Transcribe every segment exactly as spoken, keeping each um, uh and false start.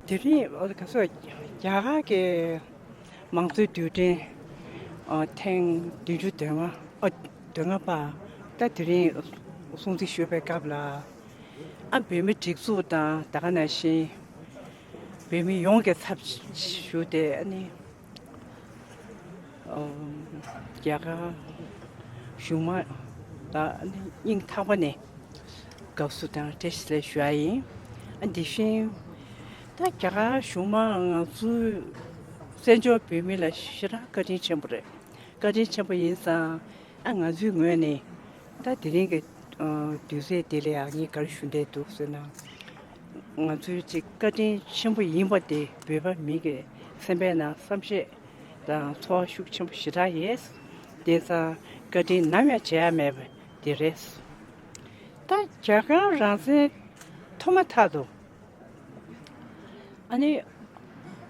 དེ་རིང་ཨ་ག་ཚོད་རྒྱ་གར་གྱི་མང་གཙོའི་དུས་དྲན་ཨ་ཐེངས་བདུན་ཅུ་དོན་ལྔ་ཨ་དོན་ལྔ་པ་ད་དེ་རིང་སྲུང་བརྩི་ཞུ་བའི་སྐབས་ལ། ཨ་བོད་མི་སྒྲིག་འཛུགས་དང་ད་ག་ནང་བཞིན་བོད་མི་ཡོངས་ཀྱི་ཚབ་ཞུས་ཏེ་ཨ་ནི། ཨོ། རྒྱ་གར་གཞུང་མང་ལ་སྙིང་ཐག་པ་ནས་དགའ་བསུ་དང་བཀྲ་ཤིས་བདེ་ལེགས་ཞུ་ཡ་ཡིན། ཨ་དེ་བཞིན་ད་རྒྱ་གར་གཞུང་མང་ང་ཚོའི་བཙན་བྱོལ་བོད་མི་ལ་ཞེ་དྲག་བཀའ་དྲིན་ཆེན་པོ་རེད། བཀའ་དྲིན་ཆེན་པོ་ཡིན་ཙང་ཨ་ང་ཚོའི་ངོས་ནས་ད་དེ་རིང་གི་ཨ་དུས་ཚོད་འདི་ལ་ཡང་ངས་ག་རེ་ཞུ་འདོད་འདུག་ཟེར་ན། ང་ཚོའི་ཅིག་བཀའ་དྲིན་ཆེན་པོ་ཡིན་པ་དེ་བོད་པ་མི་གི་སེམས་པའི་ནང་བསམ་ཤེས་དང་ཚོར་བ་ཤུགས་ཆེན་པོ་ཞེ་དྲག་ཡོད། དེ་ཙང་བཀའ་དྲིན་ནམ་ཡང་བརྗེད་ཡ་མེད་པ་དེ་རེད། ད་རྒྱ་གར་རང་བཙན་ཐོབ་མ་ཐག་ཏུ་ཨ་ནི་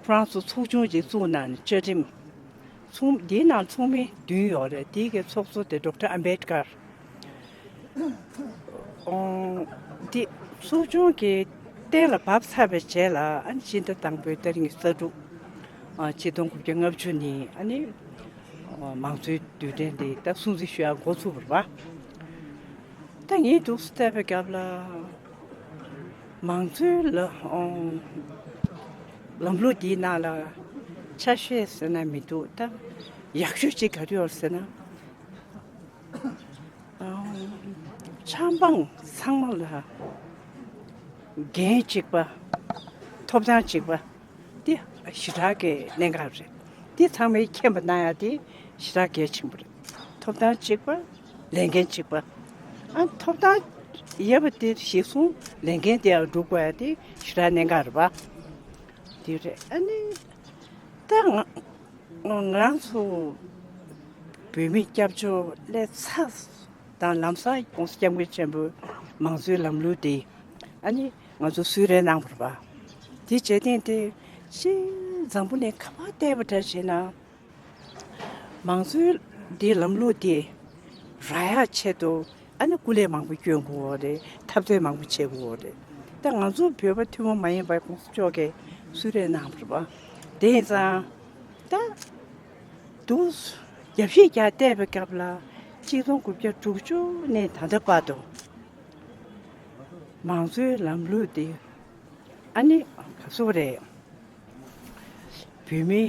ཧྥ་རན་སི་ཚོགས་ཆུང་ཅིག་བཙུགས་གནང་ནས་བཅའ་ཁྲིམས་ཚོགས་འདིའི་ནང་ཚོགས་མི་བདུན་ཡོད་རེད། དེའི་གི་ཚོགས་གཙོ་དེ་ཌོག་ཊར་ཨམ་བེད་ཀར། ཨོ། དེ་ཚོགས་ཆུང་གི་གཏན་ལ་བབས་ཚར་བའི་རྗེས་ལ་ཨ་ནི་སྤྱི་ཟླ་དང་པོའི་ཏ་རིག་ཉི་ཤུ་རྩ་དྲུག་ཨ་ཆིག་སྟོང་དགུ་བརྒྱ་ལྔ་བཅུ་ནས་ཨ་ནི་ཨ་མང་གཙོའི་དུས་དྲན་དེ་ད་སྲུང་བརྩི་ཞུ་ཡ་འགོ་ཚུགས་པ་རེད་པ། ད་ངས་འདུག་སེ་བལྟས་པའི་སྐབས་ལ་མང་གཙོའི་ལ་ཨོ་ལམ་ལུགས་འདིའི་ནང་ལ་ཆ་ཤས་ཟེར་ན་མི་འདུག་ད་ཡག་ཤོས་ཅིག་ག་རེ་ཡོད་ཟེར་ན། ཆབ་འབངས་ཚང་མ་ལ་འགན་གཅིག་པ། ཐོབ་ཐང་གཅིག་པ། འདི་ཞེ་དྲག་གི་གནད་འགག་རེད། འདི་ཚང་མས་མཁྱེན་པ་གནང་ཡ་དེ་ཞེ་དྲག་གལ་ཆེན་པོ་རེད། ཐོབ་ཐང་གཅིག་པ། ལས་འགན་གཅིག་པ། ཨ་ཐོབ་ཐང་ཡོད་པ་དེ་གཞིར་བཟུང་ལས་འགན་དེ་ཡང་སྒྲུབ་དགོས་ཡ་དེ་ཞེ་དྲག་གནད་འགག་རེད་པ། དེ་རེད། ཨ་ནི་ད་ང་ང་རང་ཚོ་བོད་མི་སྐྱབས་བཅོལ་སླེབས་ཚར་དང་ལམ་སང་༸གོང་ས་༸སྐྱབས་མགོན་ཆེན་པོའི་མང་གཙོའི་ལམ་ལུགས་དེ་ཨ་ནི་ང་ཚོ་གསོལ་རས་གནང་བ་རེད་པ། དེ་བྱས་ཏེ་དེ་ཅི་འཛམ་བུ་གླིང་ག་པར་བལྟས་པ་འདྲ་བྱས་ན། མང་གཙོའི་འདི་ལམ་ལུགས་འདི་རག་ཡག་ཆེད་དུ་ཨ་ནི་སྐུ་ལས་མང་པོ་སྐྱོན་དགོས་པ་རེད། འཐབ་རྩོད་མང་པོ་བྱེད་དགོས་པ་རེད། ད་ང་ཚོ་བོད་པ་ཐུན་མོང་མ་ཡིན་པའི་༸གོང་ས་མཆོག་གིས་གསོལ་རས་གནང་བ་རེད་པ། དེ་ཡིན་ཙང་ད་འདུག་རྒྱབ་བཤིག་རྒྱག་བལྟས་པའི་སྐབས་ལ་གཅིག་སྟོང་དགུ་བརྒྱ་དྲུག་ཅུ་ནས་ད་ལྟ་བར་དུ་མང་གཙོའི་ལམ་ལུགས་འདི་ཨ་ནི་ག་ཚོད་རེད། བོད་མི་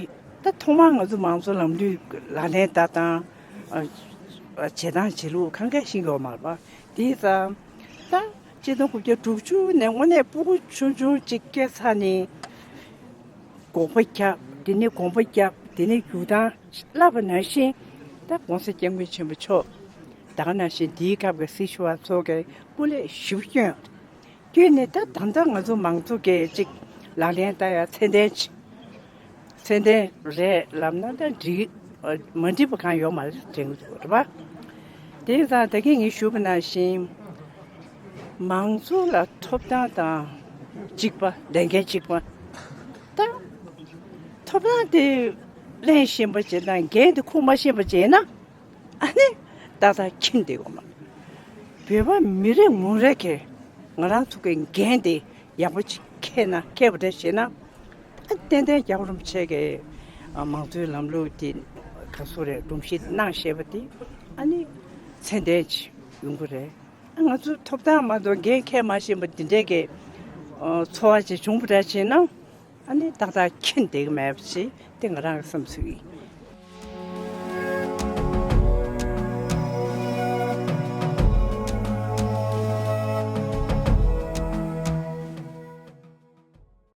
ད་ཐོག་མར་ང་ཚོ་མང་གཙོ་ལམ་ལུགས་ལག་ལེན་བསྟར་སྟངས་ཨ་ཨ་བྱེད་སྟངས་བྱེད་ལུགས་གང་ག་ཤེས་ཀྱི་ཡོད་མ་རེད་པ། དེ་ཙང་ད་གཅིག་སྟོང་དགུ་བརྒྱ་དྲུག་ཅུ་ནས་དངོས་གནས་སྤུ་གུ་ཆུང་ཆུང་ཅིག་སྐྱེས་ཚར་ནས་དགོངས་པ་བརྒྱབ། དེ་ནས་དགོངས་པ་བརྒྱབ། དེ་ནས་རྒྱུག་སྟངས་བསླབ་པ་ནང་བཞིན་ད་༸གོང་ས་༸སྐྱབས་མགོན་ཆེན་པོ་མཆོག་ད་ག་ནང་བཞིན་དེའི་སྐབས་ཀྱི་སྲི་ཞུ་བ་ཚོ་གིས་སྐུ་ལས་ཞེ་པོ་བསྐྱོན། དེ་ནས་ད་ད་ལྟ་ང་ཚོ་མང་གཙོ་གི་ཅིག་ལག་ལེན་བསྟར་ཡ་ཚད་ལྡན་ཅིག་ཚད་ལྡན་རེད་ལབ་ན་ད་འགྲིག་མ་འགྲིག་པ་གང་ཡོད་མ་རེད་དྲན་གྱི་འདུག་རེད་པ། དེ་ཡིན་ཙང་ད་གིན་ངས་ཞུས་པ་ནང་བཞིན་མང་གཙོ་ལ་ཐོབ་ཐང་དང་གཅིག་པ་ལས་འགན་གཅིག་པ། ད་ཐོབ་ཐང་དེ་ལེན་ཤེས་པ་བྱས་ན་འགན་དེ་འཁུར་མ་ཤེས་པ་བྱས་ན། ཨ་ནི་ཏག་ཏག་འཁྱེར་བསྡད་ཡོད་མ་རེད། བོད་པ་མི་རེ་ངོ་རེ་གིས་ང་རང་ཚོ་གི་འགན་དེ་ཡག་པོ་ཅིག་འཁྱེར་ན་འཁྱེར་བ་འདྲ་བྱས་ན། ཨ་ཏན་ཏན་རྒྱལ་བ་རིན་པོ་ཆེ་གི་ཨ་མང་གཙོའི་ལམ་ལུགས་དེ་ག་ཚོད་རེད་སྒྲོམ་གཞི་གནང་ཤེས་པ་དེ་ཨ་ནི་ཚད་ལྡན་ཅིག་ཡོང་གི་རེད། ཨ་ང་ཚོ་ཐོབ་ཐང་མ་གཏོགས་འགན་འཁྱེར་མ་ཤེས་པ་འདི་འདྲའི་གི་ཨ་ཚོར་བ་ཅིག་བྱུང་བ་འདྲ་བྱས་ན། ཨ་ནི་ཏག་ཏག་འཁྱེར་བསྡད་ཀྱི་མེད་པ་ཞིག་དེ་ང་རང་གི་བསམ་ཚུལ་ཡིན།